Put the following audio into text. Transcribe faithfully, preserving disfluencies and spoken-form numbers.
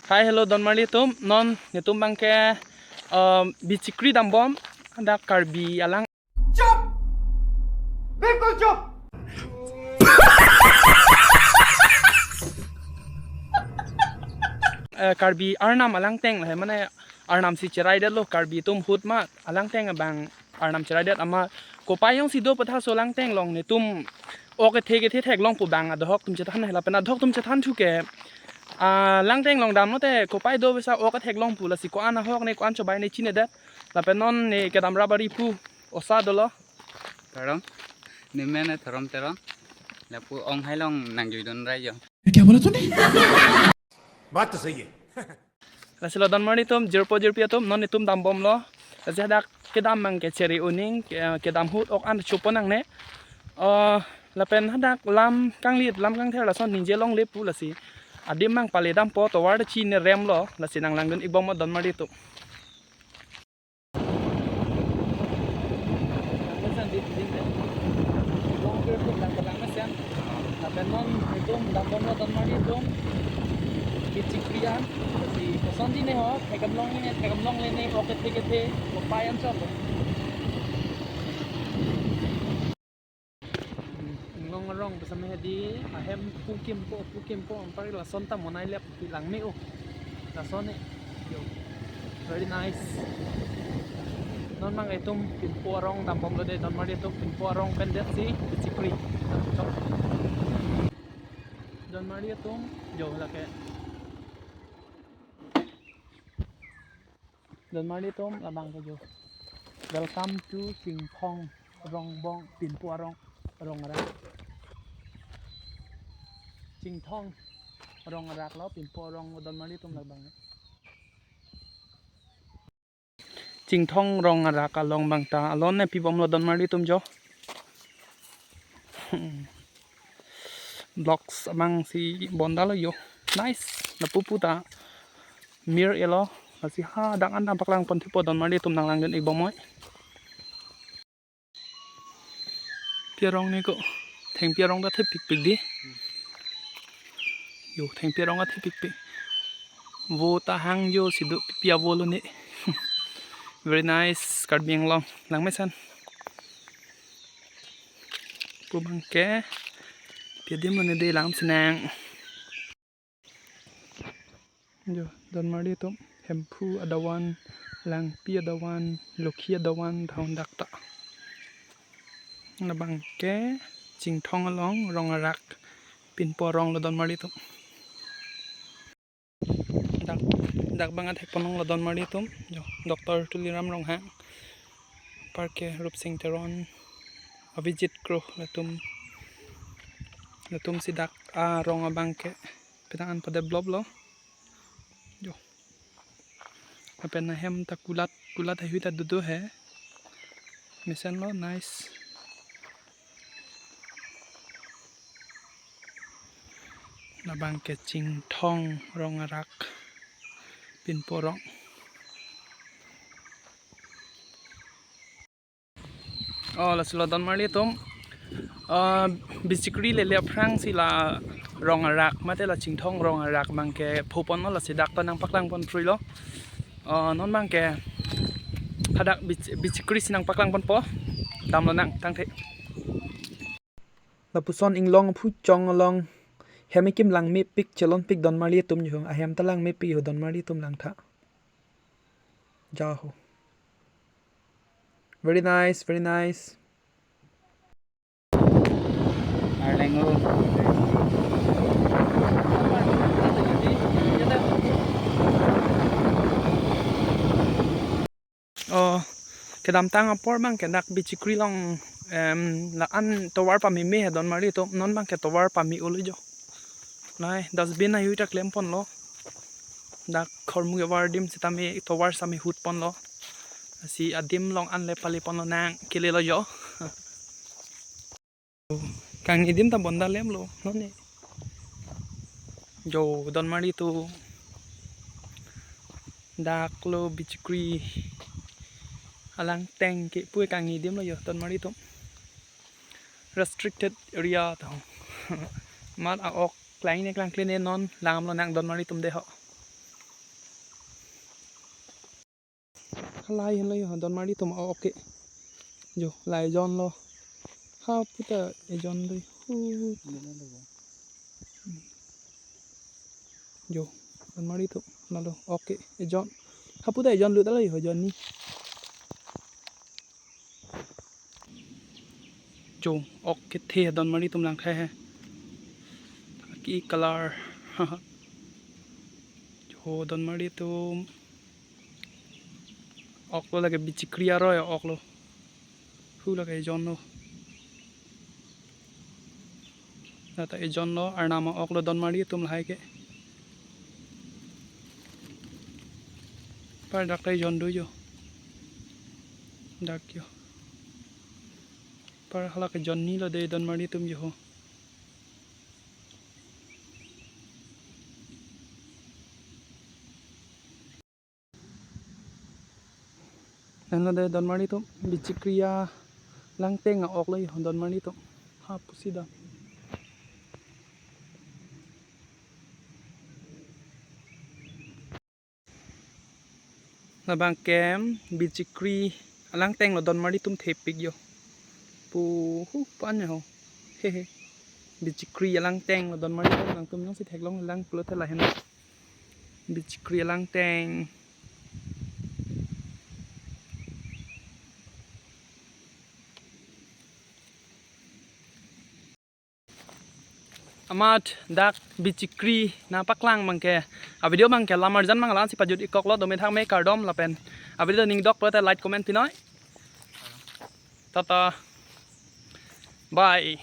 Hi, hello, donmarli atum. Non netum abangke, um, bichikri dambom, dak Karbi alang. चुप! बिल्कुल चुप! Eh, Karbi arnam alangteng lahai, mane arnam si cheraidetlo, Karbi atum ahut ma alangteng abang arnam cheraidet amat kopai jongsi do pu tha laso alangteng along netum ok kethe kethe theklong pu abang adhoc atum chethan lahai, lapen adhoc atum chethan thu ke, ah, alangteng along damlote kopai do bisa ok ketheklong pu, lasi ko-an ahok ne, ko-an chobai ne chinedet. Lapen non ne kedam rap ari pu osa dolo. Terong, ne men ne Therom Terong. Lapu ong hai along nangjuidun rai jo. क्या बोला तूने? बात तो सही है। Lasi lo donmarli atum, jirpo jirpi atum, non netum dambomlo. Lasi hadak kedam abangke cheri uning, ke-, kedam ahut ok an chopon nangne. Eh, lapen hadak lam kanglit, lam kangther lason ningje longle pu, lasi adim abang pale dampo, tovar ta chine remlo, lasi nanglangdun-ikbom donmarli atum. Lapen non netum dambomlo donmarli atum, bichikri an. Lasi kosonsi ne ho, thekdam longle ne, thekdam longle ne, ok kethe kethe, kopai an chotlo. Inglong arong besame hedi, ahem pu kimpo, pu kimpo, anpar lason ta monai lep pi langme-o. Lason ne. Yo. Very nice. Non abang itum pinpo arong dambomlo de, donmarli atum, pinpo arong pen detsi bichikri. Donmarli atum, yo lake. Donmarli atum, labang ke jo. Welcome to Chingthong Rongbong, pinpo arong, rong arak. Chingthong rong arak lo, pinpo arong, donmarli atum, labang. Chingthong rong arak along abang ta alon ne pibomlo donmarli atum jo. Blocks abang si bondalo yo. Nice. Lapu pu ta mir elo. Lasi hadak an nangpaklang pon thupo donmarli atum, nanglangdun-ikbom oi. Pi arong ne ko. Thengpi arong ta thepikpik di. Yo, thengpi arong ta thepikpik. Vo ta hang jo si do, pi avo lo ne. Very nice, Karbi Anglong. Langmesen. Pu abangke. Pi adim lo ne de, langmesen nang. Jo, donmarli atum, Hemphu adavan, Langpi adavan, Lokhi adavan, thon dak ta. Labang ke Chingthong along rong arak, pinpo arong lo donmarli atum. Dak, dak abang athek ponlong lo donmarli atum. Jo, Doctor Tuliram Ronghang, anpar ke Rupsing Teron, Avijit Kro, latum, latum si dak arong abang ke penang an pa-develop lo. Jo. Lapen ahem ta kulat, kulat ahui ta dudu he. Mesen lo, nice. Labang ke Chingthong rong arak, pinpo arong. Oh, lasi lo donmarli atum. Ah, bichikri lele aphrang si la rong arak, mate la Chingthong rong arak abang ke pho ponlo, lasi dak ta nangpaklang pon prui lo. Ah, non abang ke hadak bich-, bichikri si nangpaklang ponpo. Damlo nang tangte. Lapuson inglong aphu chong along hem ekim langmepik, chelonpik donmarli atum jo. Ahem ta langmepik ho donmarli atum, langtha. Jaho. Very nice, very nice. Arlengo. Oh, kedamtang apor abang ke dak bichikri along, em, la-an tovar pameme he donmarli atum, non abang ke tovar pame-olo jo. Nai, dustbin ahui ta klem ponlo. Dak khormu kevar adim sitame tovar sitame hut ponlo. Si adim along an le pale ponlo nang kele lo jo. Kangni adim ta bonda lemlo, non ne. Jo, donmarli atum. Dak lo bichikri alangteng ke pu kangni adim lo jo, donmarli atum. Restricted area ta ho. Mat a-ok klang ne klangkle ne, non langdamlo nang donmarli atum de ho. Lahai henlo yo, donmarli atum ok ke. Jo, lahai ejon lo. Hapu ta ejon do. Hu. Jo, donmarli atum lalo ok ke ejon. Hapu ta ejon lo ta lahai ejon ni. Jo, ok kethe donmarli atum lang khai he. Ki color. Jo, donmarli atum ok lo, lake bichikri aroi ok lo. Hu, lake ejon lo. Lata ejon lo, arnam ok lo donmarli atum lahai ke. Par dak ta ejon do jo. Dak jo. Par hala ke ejon ni lo de donmarli atum jo ho. Nang lo de donmarli atum, bichikri alangteng a ok lo yo donmarli atum. Hapusi da. Labang ke bichikri alangteng lo donmarli atum thepik jo. Pu hu pan ho. Hehe. Bichikri alangteng lo donmarli atum, nangtum jongsi theklong lang pulote lahen. Bichikri alangteng. Amat dak bichikri nangpaklang abang ke. A video abang ke lam arjan abang la-ansi pajut-ik kok lo, dome thak me kardom lapen. A video ning dok pulote like comment pinoi. Tata. Bye.